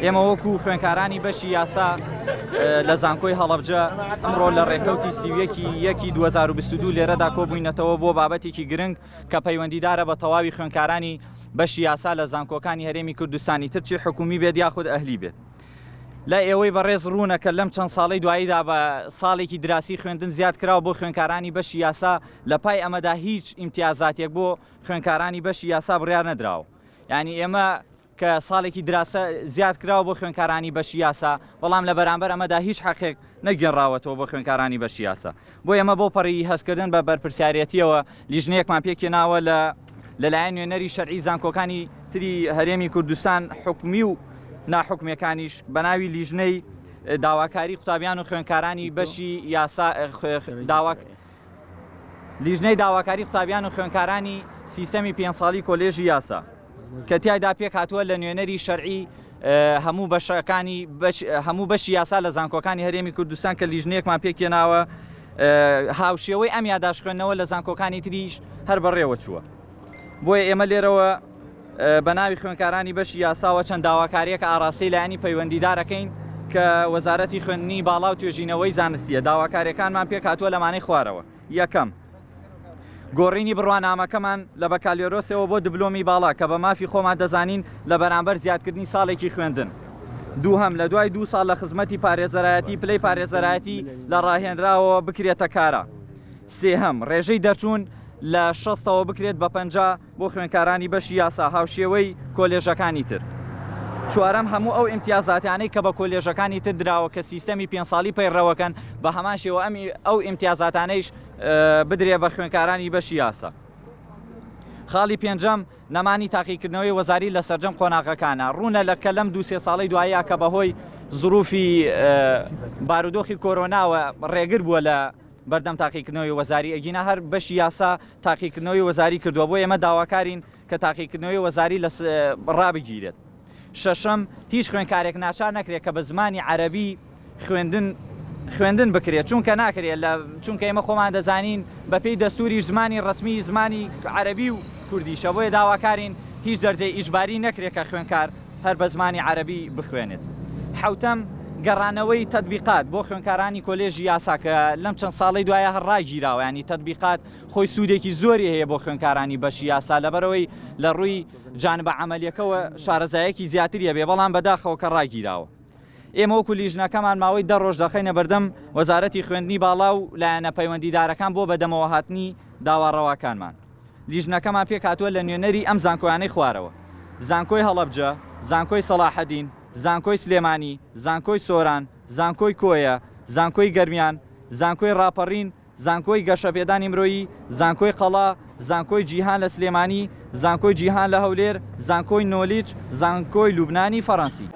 ئێمە وەکو خوێنکارانی بەشی یاسا لە زانکۆی هەڵەبجە ئەمڕۆ لە ڕێکەوتی سیویەکی یەکی 2022 لێرەدا کۆبووینەتەوە بۆ بابەتێکی گرنگ کە پەیوەندیدارە بە تەواوی خوێنکارانی بەشی یاسا لە زانکۆکانی هەرێمی کوردستانی تر چی حکومی بێت یاخود ئەهلی بێت. لای ئێوەی بەڕێز ڕوونە کە لەم چەند ساڵەی دواییدا بە ساڵێکی دراسی خوێندن زیاد کراوە بۆ خوێندکارانی بەشی یاسا لە پای ئەمەدا هیچ ئیمتیازاتێک بۆ خوێندکارانی بەشی یاسا بڕیار نەدراوە یانی ئێمە کە ساڵێکی دراسە زیاد کراوە بۆ خوێندکارانی بەشی یاسا بەڵام لە بەرامبەر ئەمەدا هیچ حەقێک نەگێڕاوەتەوە بۆ خوێندکارانی بەشی یاسا بۆ ئێمە بۆ پەڕی هەستکردن بە بەرپرسیارەتیەوە لیژنەیەکمان پێکهێناوە لە لەلایەن نوێنەری شەرعی زانکۆکانی تری هەرێمی کوردستان حکومی و ناحکومیەکانیش بە ناوی لیژنەی داواکاری قوتابیان و خوێندکارانی بەشی یاسا داوا لیژنەی داواکاری قوتابیان و خوێندکارانی سیستەمی پێنج ساڵی کۆلێژی یاسا کە تیایدا پێکهاتووە لە نوێنەری شەرعی هەموو بەشەکانی هەموو بەشی یاسا لە زانکۆکانی هەرێمی کوردستان کە لیژنەیەکمان پێکهێناوە هاوشێوەی ئەم یاداشت خوێندنەوە لە زانکۆکانی تریش هەر بەڕێوە چووە بۆیە ئێمە لێرەوە بە ناوی خوێندکارانی بەشی یاساوە چەند داواکاریەکە ئاراستەی لایەنی پەیوەندیدارەکەین کە وەزارەتی خوێندنی باڵا و توێژینەوەی زانستیە داواکاریەکانمان پێکهاتووە لەمانەی خوارەوە یەکەم، گۆڕینی بڕوانامەکەمان لە بەکالێرۆسەوە بۆ دبلۆمی باڵا کە بە مافی خۆمان دەزانین لە بەرامبەر زیادکردنی ساڵێکی خوێندن. دووهەم، لە دوای دوو ساڵ لە خزمەتی پارێزەرایەتی پلەی پارێزەرایەتی لە ڕاهێنراوەوە بکرێتە کارا. سێهەم، ڕێژەی دەرچوون لە شەستەوە بکرێت بە 50 بۆ خوێندکارانی بەشی یاسا هاوشێوەی کۆلێژەکانی تر. چوارەم، هەموو ئەو ئیمتیازاتانەی کە بە کۆلێژەکانی تر دراوە کە سیستەمی پێنج ساڵی پەیڕەوەکەن بە هەمان شێوە ئەم ئەو ئیمتیازاتانەیش بدرێ بە خوێندکارانی بەشی یاسا. خاڵی پێنجەم، نەمانی تاقیکردنەوەی وەزاری لە سەرجەم قۆناغەکانە. ڕوونە لە کە لەم دوو سێ ساڵەی دواییا کە بەهۆی زروفی بارودۆخی کۆرۆناوە ڕێگر بووە لە بەردەم تاقیکردنەوەی وەزاری ئەگینا هەر بەشی یاسا تاقیکردنەوەی وەزاری کردووە بۆ ئێمە داواکارین کە تاقیکردنەوەی وەزاری لە ڕابگیرێت. شەشەم، هیچ خوێندکارێک ناچار نەکرێت کە بە زمانی عەرەبی خوێندن خوێندن بکرێت چونکە ناکرێت لە چونکە ئێمە خۆمان دەزانین بەپێی دەستوریش زمانی ڕەسمی زمانی عەرەبی و کوردیشە بۆیە داواکارین هیچ دەرجەی ئیجباری نەکرێت کە خوێندکار هەر بە زمانی عەرەبی بخوێنێت. حەوتەم، گەڕانەوەی تەتبیقات بۆ خوێندکارانی کۆلێژی یاسا کە لەم چەند ساڵەی دوایە هەر ڕاگیراوە یانی تەتبیقات خۆی سوودێکی زۆری هەیە بۆ خوێندکارانی بەشی یاسا لەبەرئەوەی لە ڕووی جانبە عەمەلیەکەوە شارەزایەکی زیاتری هەبێ بەڵام بەداخەوە کە ڕاگیراوە. ئێمە وەکو لیژنەکەمان ماوەی دە ڕۆژ دەخەینە بەردەم وەزارەتی خوێندنی باڵا و لایەنە پەیوەندیدارەکان بۆ بەدەمەوەهاتنی داوا ڕەواکانمان. لیژنەکەمان پێکهاتووە لە نوێنەری ئەم زانکۆیانەی خوارەوە، زانکۆی هەڵەبجە، زانکۆی سەڵاحەدین، زانکۆی سلێمانی، زانکۆی سۆران، زانکۆی کۆیە، زانکۆی گەرمیان، زانکۆی ڕاپەڕین، زانکۆی گەشەپێدانی مرۆیی، زانکۆی قەڵا، زانکۆی جیهان لە سلێمانی، زانکۆی جیهان لە هەولێر، زانکۆی نۆلیج، زانکۆی لوبنانی فەڕەنسی.